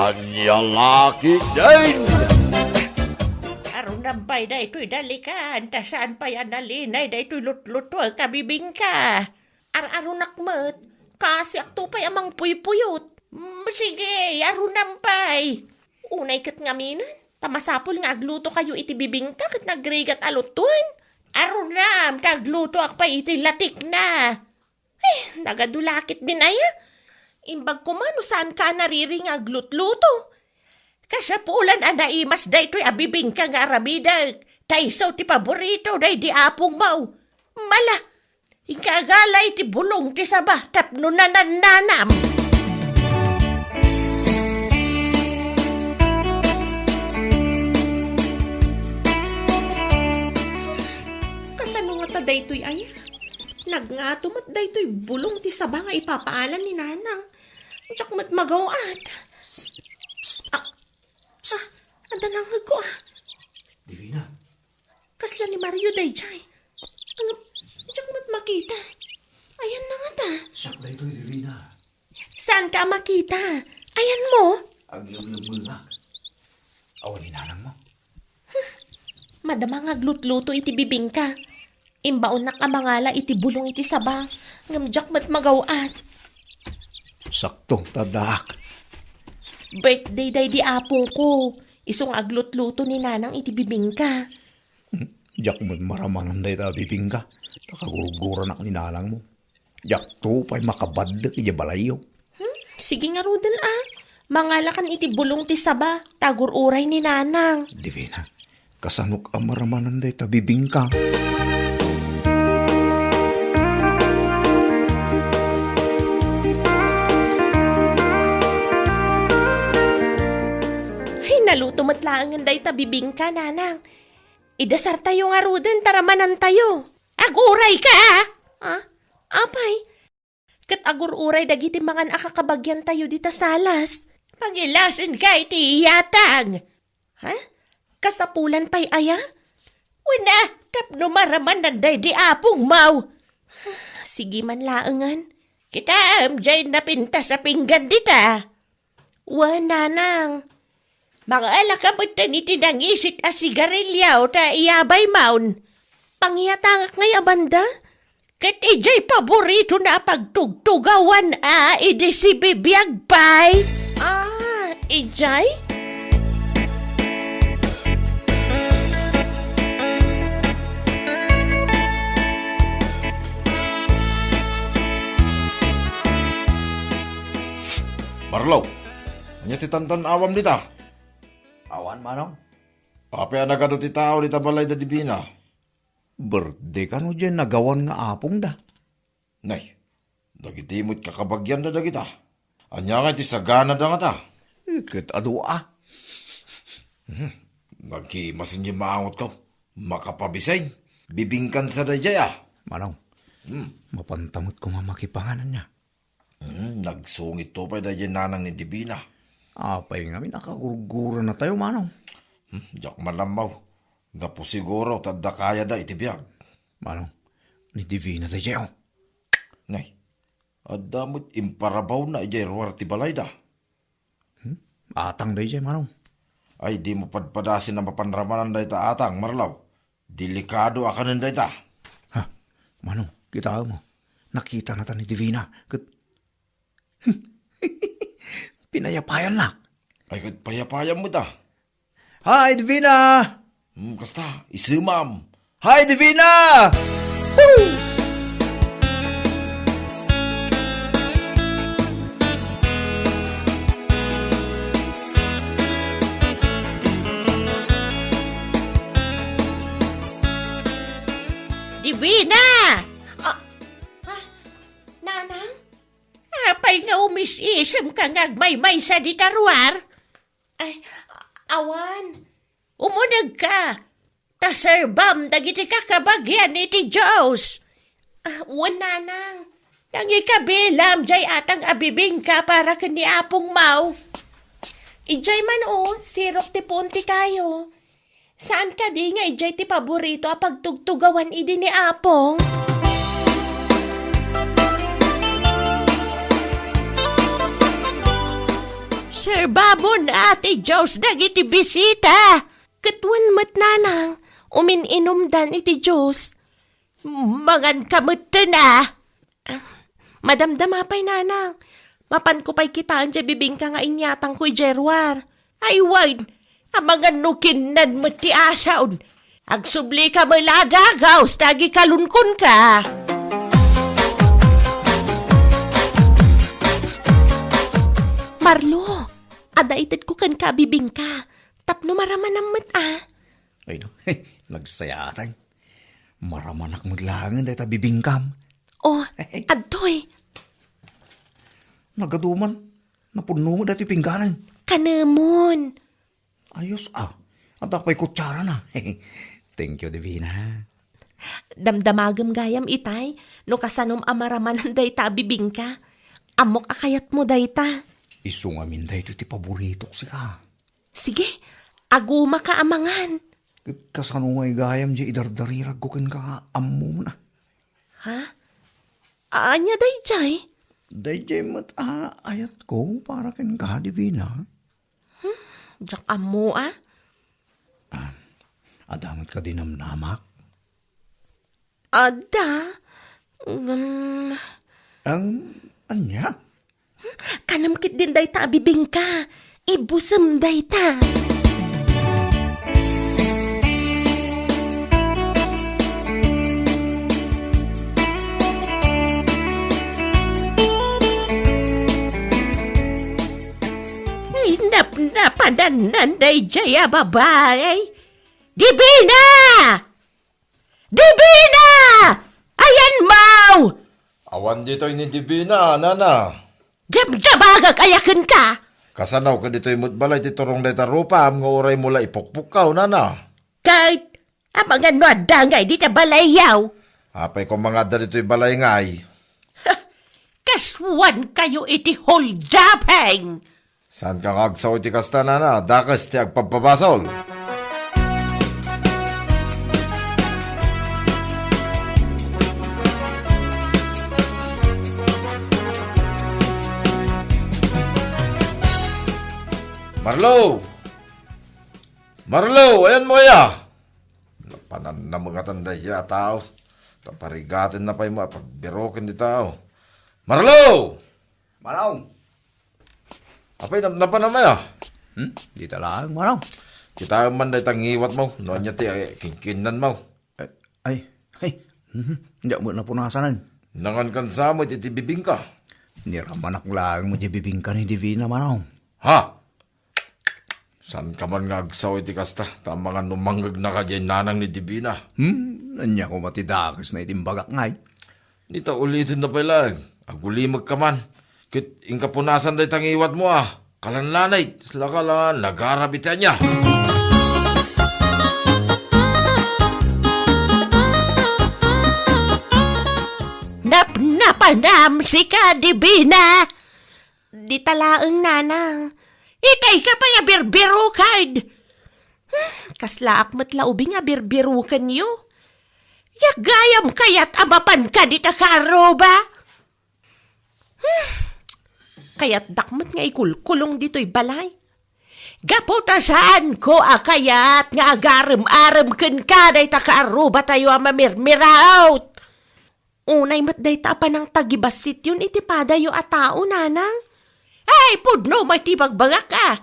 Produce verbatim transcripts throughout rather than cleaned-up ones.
Ania la ketdin? Arunam pay daytoy dalikan, ta saan pay a nalinay daytoy lutluto a kabibingka. Ar-arunak met, kaasiakto pay a mangpuypuyot. Mm, sige, arunam pay. Unay ket ngamin, ta masapul nga aglutokayo iti bibingka ket nagrigat a lutoen. Arunam, ta aglutoak pay iti latikna. Eh, nagadu la ketdin aya. Imbag koma no saanka a nariri nga aglutluto. Kasapulan a naimas daytoy a bibingka nga aramidek, ta isu ti paborito daydi apongmo. Mala, inka agala iti bulong ti saba tapno nanannanam. Kasano ngata daytoy aya? Nagngato met daytoy bulong ti saba nga ipapaalan ni Nanang. Diak met magaw-at. Psst, psst, ah, psst. Ah, adda nangngegko, ah. Divina. Kasla ni Mario daydiay. Ang, diak met makita. Ayanna ngata. Siak daytoy, Divina. Saanka a makita? Ayanmo? Aglemlemmengak. Awan ni Nanangmo? Madama nga aglutluto iti bibingka. Imbaonnak a mangala iti bulong iti saba, ngem diak met magaw-at. Sakto, ta addaak. Birthday daydi apongko. Isu nga aglutluto ni Nanang iti bibingka. Hmm, diak met maramanan dayta a bibingka. Ta kagurguranak ni Nanangmo. Diakto pay makabaddek idiay balayyo. Hmm? Sige ngaruden a. Mangalakan iti bulong ti saba, ta agur-uray ni Nanang. Divina, kasanok a maramanan dayta bibingka? Ay, naluto met laengen dayta bibingka, Nanang. Idasartayo ngaruden ta ramanantayo. Agurayka, a? Ah? Apay, ket agur-uray dagiti mangan a kakabagyantayo dita salas. Pangilasinka iti iyatang. Ha? Kasapulan pay aya? Wen a, tapno maramanan daydi apongmo. Sige man laengen. Kitaem, diay napintas a pinggan dita. Wen, Nanang. Mangalaka metten iti nangisit a sigarilio ta iyabaymon. Pangiyatangak ngay a banda? Ket idiay paboritona a pagtugtugawan a idi sibibiag pay. Ah, idiay? Marlo, ania ti tantan-awam dita? Awan, Manong. Apay a nagadu ti tao dita balay da Divina? Birthday kano diay nagawan nga apongda? Nay, dagiti met kakabagianda dagita. Ania ngay ti saganada ngata? Eh, ket adu a. Hmm, nagkimasen diay maangotko. Makapabiseng. Bibingkan sa daydiay a. Manong, hmm, mapanta met koma makipangan ania? Hmm, nagsungitto pay daydiay nanang ni Divina. Apay ngamin a kagurgurannatayo, Manong? Hmm, diak man ammo. Gapu siguro ta adda kayada iti biag. Manong, ni Divina daydiay, o. Nay, adda met imparabawna idiay ruar ti balayda. Hmm? Atang daydiay, Manong. Ay, dimo padpadasen a mapan ramanan dayta atang, Marlo. Delikado a kanen dayta. Ha? Manong, kitaem, o. Nakitanata ni Divina, ket pinayapayannak. Ay, ket payapayam met a. Hi, Divina! Hmm, kasta, isemam. Hi, Divina! Woo! Divina! Ah, ah, Nanang? Apay nga umis-isemka nga agmaymaysa dita ruar? Ay, awan. Umunegka, ta serbam dagiti kakabagian iti Dios. Ah, wen, Nanang. Nangikabilam diay atang a bibingka para ken ni apongmo. Idiay man, o, sirok ti puon ti kayo. Saan kadi nga idiay ti paborito a pagtugtugawan idi ni Apong? Serbamon a ti juice dagiti bisita. Ket wen met, nanang, umin-inumdan iti juice. Manganka metten a. Madamdama pay, nanang. Mapanko pay kitaen diay bibingka nga inyatangko idiay ruar. Ay wen, amangan no kinnan met ti asaon. Agsublika met la a dagaus ta agikalunkonka. Marlo, adda itedko kenka a bibingka tapno maramanam met a. Ay, no. Nagsayaaten. Maramanak met laengen dayta bibingkam. Oh, adtoy. Nagaduman. Napunno met daytoy pingganen. Kanemon. Ayos a. Adda pay kutsarana. Thank you, Divina. Damdamagem gayam itay no kasanom a maramanan dayta a bibingka. Ammok a kayatmo dayta. Isu ngamin daytoy ti paboritok, sika. Sige, agumaka a mangan. Ket kasano ngay gayam diay idardariragko kenka nga ammom a? Ha? Ania daydiay? Daydiay met a ayatko para kenka, Divina. Hmm, diak ammo a. Ah, adda met kadi namnamak? Adda? Ngem Ang ania? Kanem ketdin dayta a bibingka. Ibusem dayta. Ay, napnapanannan daydiay a babai. Divina! Divina! Ayanmo! Awan ditoy ni Divina, nana. Damdamagak aya kenka? Kasano ket ditoy met balay ti turong dayta rupam nga uraymo la ipukpukkaw, nana? Ket, amangan no adda ngay dita balayyo? Apay koma nga adda ditoy balay ngay? Kasuankayo iti holdaping! Saanka nga agsao iti kasta, nana? Dakes ti agpabpabasol. Marlo! Marlo, ayanmo aya? Napanannamengatan daydiay a tao. Ta parigatenna pay met a pagbiroken ti tao. Marlo! Manong! Apay, nap-, napanam aya? Hmm? Dita laeng, Manong. Kitaem man dayta ngiwatmo, no ania ti, eh, kinkinnanmo. Eh, ay, ay, mhm, diak met napunasanen. Nangankan sa met iti bibingka. Niramanak laeng met ti bibingka ni Divina, Manong. Ha? Saanka man nga agsao iti kasta, ta amangan no mangngegnaka diay nanang ni Divina. Hmm, ania koma ti dakesna iti imbagak ngay? Dita ulitenna pay laeng, agulimekka man. Ket inka punasan dayta ngiwatmo a kalanlanay, sla ka la, nagarab iti ania. Napnapanam sika, Divina! Dita laeng, nanang. Itay ka pay a birbiruken. Hmm, kaslaak met la ubing a birbirukenyo. Diak gayam kayat a mapanka dita kaarruba. Hmm, kayatdak met nga ikulkulong ditoy balay. Gapu ta saanko a kayat nga agarem-arem kenka dayta kaarrubatayo a mamirmiraut. Unay met dayta a panangtagibassityon iti padayo a tao, nanang. Ay, pudno met ti ibagbagak a.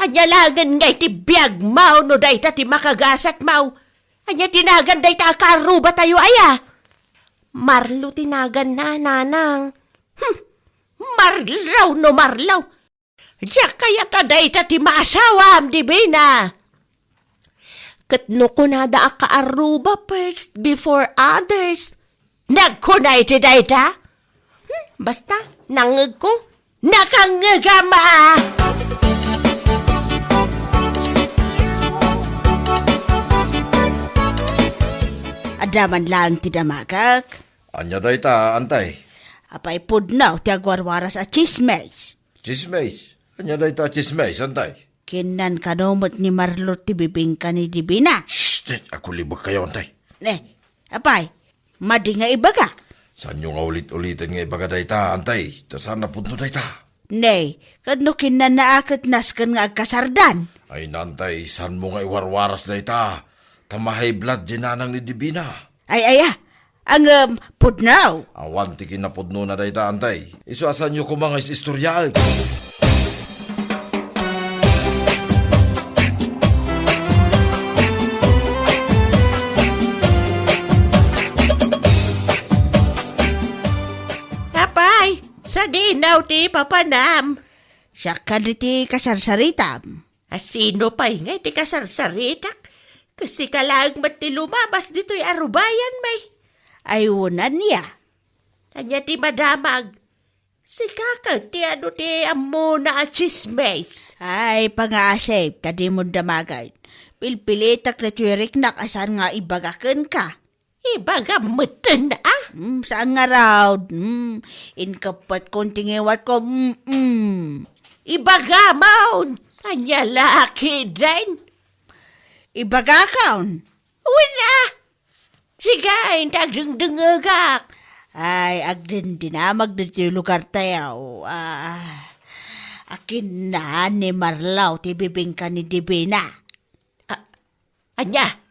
Ania laengen ngay ti biagmo no dayta ti makagasatmo? Ania ti nagan dayta a kaarrubatayo aya? Marlo ti naganna, nanang. Hmm, Marlo no Marlo. Diak kayat a dayta ti maasawam, Divina. Ket no kunada a kaarruba first before others, nagkuna iti dayta? Hmm, basta, nangngegko, nakangngegam a. Adda man laeng ti damagek. Ania dayta, antay? Apay pudno ti agwarwaras a tsismis. Tsismis? Ania dayta a tsismis, antay? Kinnan kano met ni Marlo ti bibingka ni Divina. Shh! Agkulibekkayo, antay. Ne, apay, madi nga ibaga? Saanyo nga ulit-uliten nga ibaga dayta, antay? Ta saan a pudno dayta. Ne, ket no kinnanna a ket nasken nga agkasardan. Ay, Nantay, saanmo nga iwarwaras dayta? Ta ma-high blood diay nanang ni Divina. Ay, aya, ngem, pudno. Awan ti kinapudnona dayta, Antay. Isu a saanyo koma nga is-istoryaen. Apay, sadino ti papanam? Siak kadi ti kasarsaritam. A, sino pay ngay ti kasarsaritak? Ket sika laeng met ti lumabas ditoy a rubayan, may. Ay, wen, ania? Ania ti madamag? Sika ket ti adu ti ammona a tsismis? Ay, pangaasip, ta dimo damagen. Pilpilitek daytoy riknak a saan nga ibaga kenka. Ibagam metten, a? Mm, saan ngarud? Mm, inkeppetko ti ngiwatko. Mm-mm. Ibagam, ania la ketdin? Ibagakon. Wen, a. Sige, inta agdengdengngegak. Ay, agdindinamag ditoy lugartayo. Ah, akinna ni Marlaw ti bibingka ni Divina. A-, ania?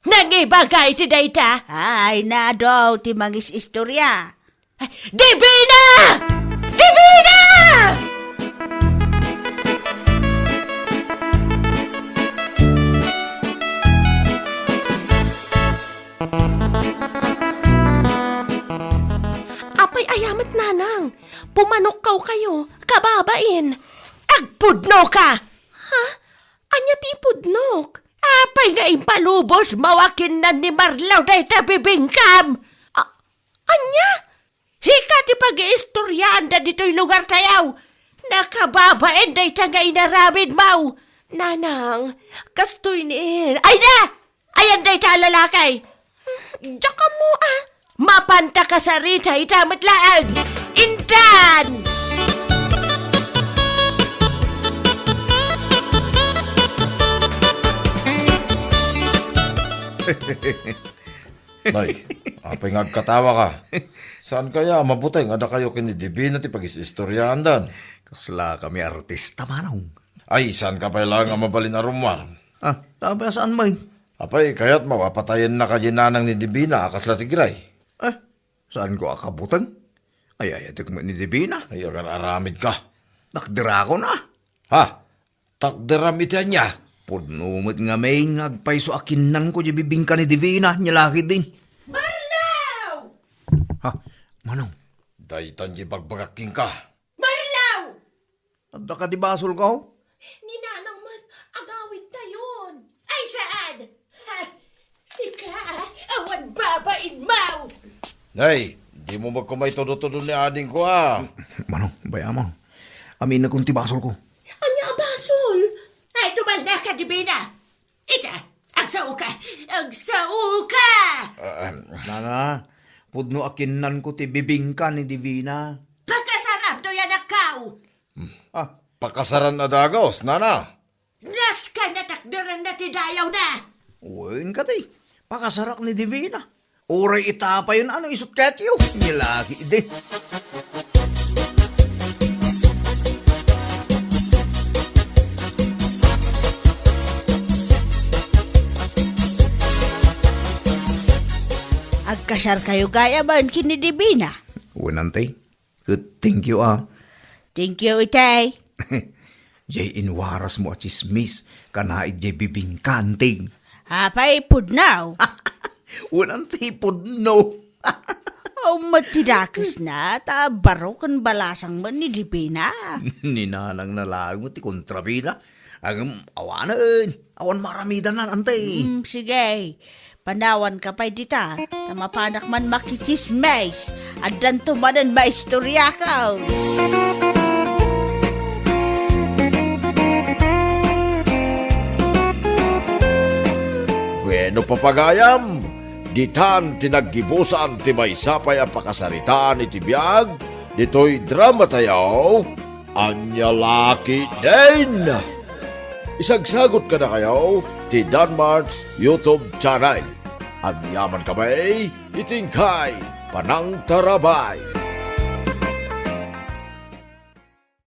Nangibaga iti dayta? Ay, nado ti mangis-istorya. Divina! Divina! Apay, aya met, nanang? Pumanokkaw kayo, kababain. Agpudno ka! Ha? Ania ti ipudnok? Apay nga impalubos mo a kinnan ni Marlaw dayta bibingkam? A-, ania? Hika ti pagiistoryaanda ditoy lugartayo. Nakababain dayta nga inaramidmo. Nanang, kastoy ni, ay na! Ayan dayta a lalaki. Diak ammo, a. Mapanta kasarita ita met laeng. Intan! Nay, apay nga agkatawa ka? Saan kaya a mabuteng a dakayo ken ni Divina ti pagis-istoryaandan? Kasla kami artista, manong. Ay, saan ka pay laeng a mabalin a rummuar? A, ta apay a saan met? Apay, kayatmo a patayenna kadi nanang ni Divina a kasla ti gray? A, saanko a kabuteng? Ay, ayatek met ni Divina. Ay, agar-aramid ka. Takderakon, a. Ha? Takderam iti ania? Pudno met ngamin nga agpayso a kinnanko diay bibingka ni Divina, nia la ketdin. Marlaw! Ha? Manong? Daytan diay ibagbagak kenka. Marlaw! Adda kadi basolko? Ni nanang met, agawidtayon. Ay, saan? Ha? Sika, awan babainmo! Nay, dimo met koma itudo-tudo ni adingko, a. Manong, bay-amon. Aminekon ti basolko. Ania a basol? Ay, tumalna ka, Divina. Ita, agsao ka! Agsao ka! Ah, ah. Nana, pudno a kinnanko ti bibingka ni Divina. Pakasaram toy anakkaw! Hmm. A. Pakasaran a dagus, nana. Nasken a takderanna ti dayawna. Wen kadi, pakasarak ni Divina. Uray ita payen a no isut ketyo. Nia la ketdin. Agkasarkayo gayam ken ni Divina? Wen, Antay. Ket thank you, a. Thank you, itay. Diay inwarasmo a tsismis, kanayon diay bibingka, Antay. Apay, pudno? Wen, Antay, pudno. Awan met ti dakesna, ta baro ken balasang met ni Divina. Ni nanangna laeng met ti kontrabida. Ngem awanen, awan maaramidanna, Antay. Mm, sige. Panawanka pay dita, ta mapanak man makitsismis. Addanto manen maistoriakon. Bueno, papagayam, ditan ti naggibusan ti maysa pay a pakasaritaan iti biag ditoy dramatayo, Ania la ketdin. Isagsagut kadakayo ti Danmart's YouTube channel. Agyamankami iti inkay panangtarabay.